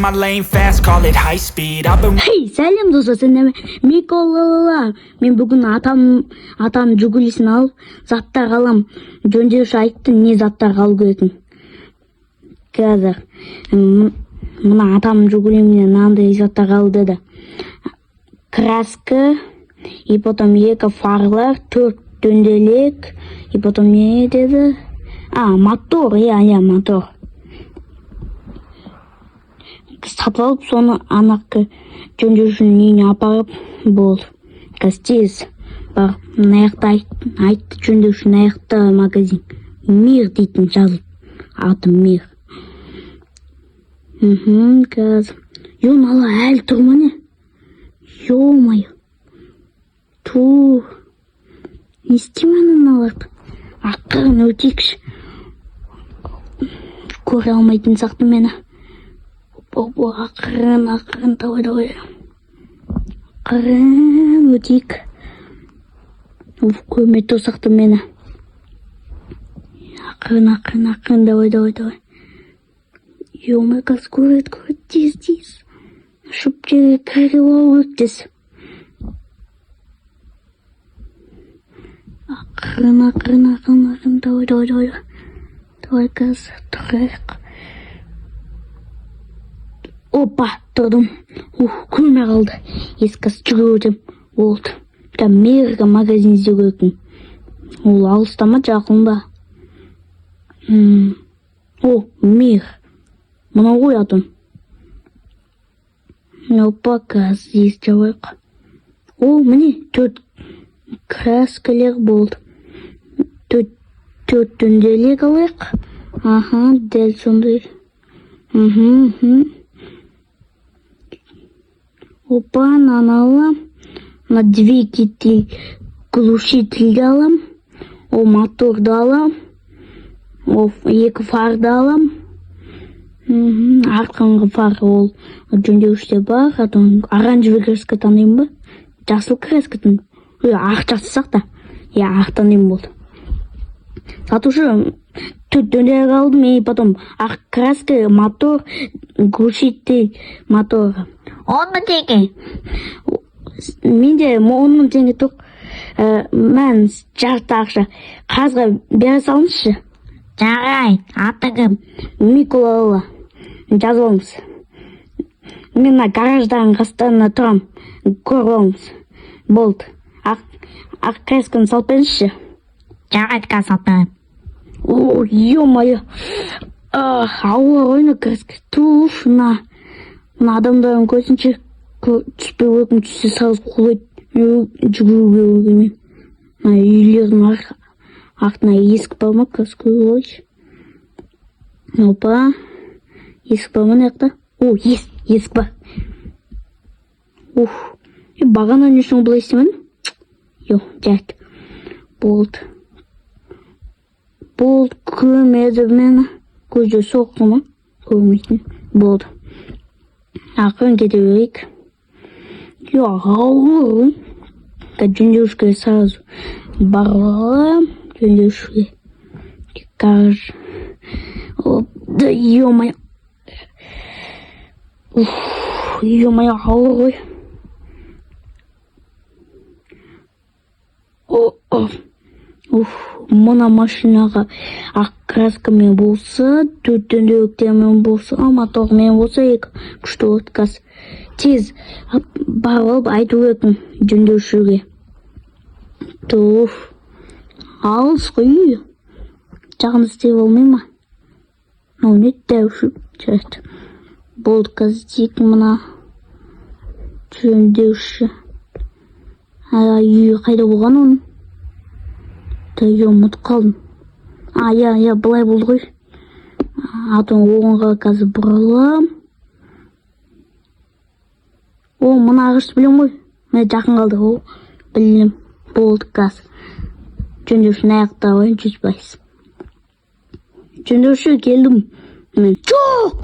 In my lane fast, call it high speed. I've been Хей, сәлем, достар, сендермен Миколала. Мен бүгін атам Жигулисін алып, заттар алам. Жөндеуші айтты, не заттар алу керекін. Қазір мына атам Жигулименен мынандай заттар ал деді. Краска, и потом екі фарлар, төрт дөңгелек, и потом не деді? А, мотор, иә, мотор. Сатып алып, соны анақы жөндеушінің үйіне апарып болды. Қазір тез барып, мына жақта айтты жөндеуші, мына жақта магазин «Мир» дейтін жазылып, аты «Мир». Қазір е, мыналар әлі тұр ма, не? Ё-моё, ту, не істеймін ана мыналарды? Ақырын өтейікші, көре алмайтын сияқты мені. Опа, ақырын, ақырын, давай, давай. Ақырын өтейік. Уф, көрмей тұрсақ мені. Ақырын, ақырын, ақырын, давай, давай, давай. Ё-моё, қазір көреді, көреді, тез, тез. Ұшып жерге кіріп алу керек тез. Ақырын, ақырын, ақырын, ақырын, давай, давай, давай. Давай, қазір тұрайық. Опа, тұрдым. Ух, көрмей қалды. Есік, қазір жүгіріп өтемін. Болды. Қазір Мирға магазин іздеу керекпін. Ол алыста ма, жақын ба? О, «Мир». Мынау ғой атым. Опа, қазір есік жабайық. О, міне, төрт краскалер болды. Төрт дөңгелек алайық. Аха, дәл сондай. Мхм, мхм. Опа, мынаны алам. Мына двигатель, глушительді алам. О, моторды алам. О, екі фарды алам. Артқы фар ол жөндеушіде бар. А то оранжевый краска танимын ба? Жасыл краска танимын. Ой, ақ жасасақ та. Иә, ақ танимын, болды. Сатушы, төрт дөңгелек алдым, и потом ақ краска, мотор, глушитель мотор. 10 000 теңге. Менде 10 000 теңге жоқ. Мән жарты ақша. Қағазға бере салыңызшы. Жарайды, аты кім? Миколала. Жазып алыңыз. Мен мына гараждардың қастарында тұрам. Көріп алыңыз. Болды. Ақ красканы салып беріңізші. Жарайды, қазір салып беремін. О, ё-моё. Ауыр ғой мына краска. Туф, мына адамдардың көзінше түспеу керек, түссе, сразу құлайды. Жүгіруге келмеймін. Мына үйлердің артына есік бар ма, қазір көріп алайыншы. Опа. Есік бар ма мына жақта? О, есік бар. Уф. Е, бағана не үшін бұлай істемедім? Йо, жарайды. Болды. Болды, көрмеді мені. Көзі соқты ма? Көрмейтін. Болды. Ақырын кете берейік. Йо, ауыр ғой. Қазір жөндеушіге сразу барып аламын. Жөндеушіге. Гараж. Оп, да ё-моё. Уф, ё-моё, ауыр ғой. О, о. Уф, мына машинаға ақ краскамен болса, төрт дөңгелектермен болса, мотормен болса, екі күшті болады. Қазір тез барып алып айту керекпін жөндеушіге. Туф, алыс қой үй. Жақында істеп алмай ма? Мынау не, дәу шөп? Жарайды. Болды, қазір тек мына жөндеуші. А, үйі қайда болған оның? Да, ұмытып қалдым. А, иә, былай болды ғой. А то оңға қазір бұрылам. О, мына ағашты білемін ғой. Міне, жақын қалды. О, білем. Болды, қазір. Жөндеушіні аяқта ғой, 100%. Жөндеуші, келдім. Мен жоқ.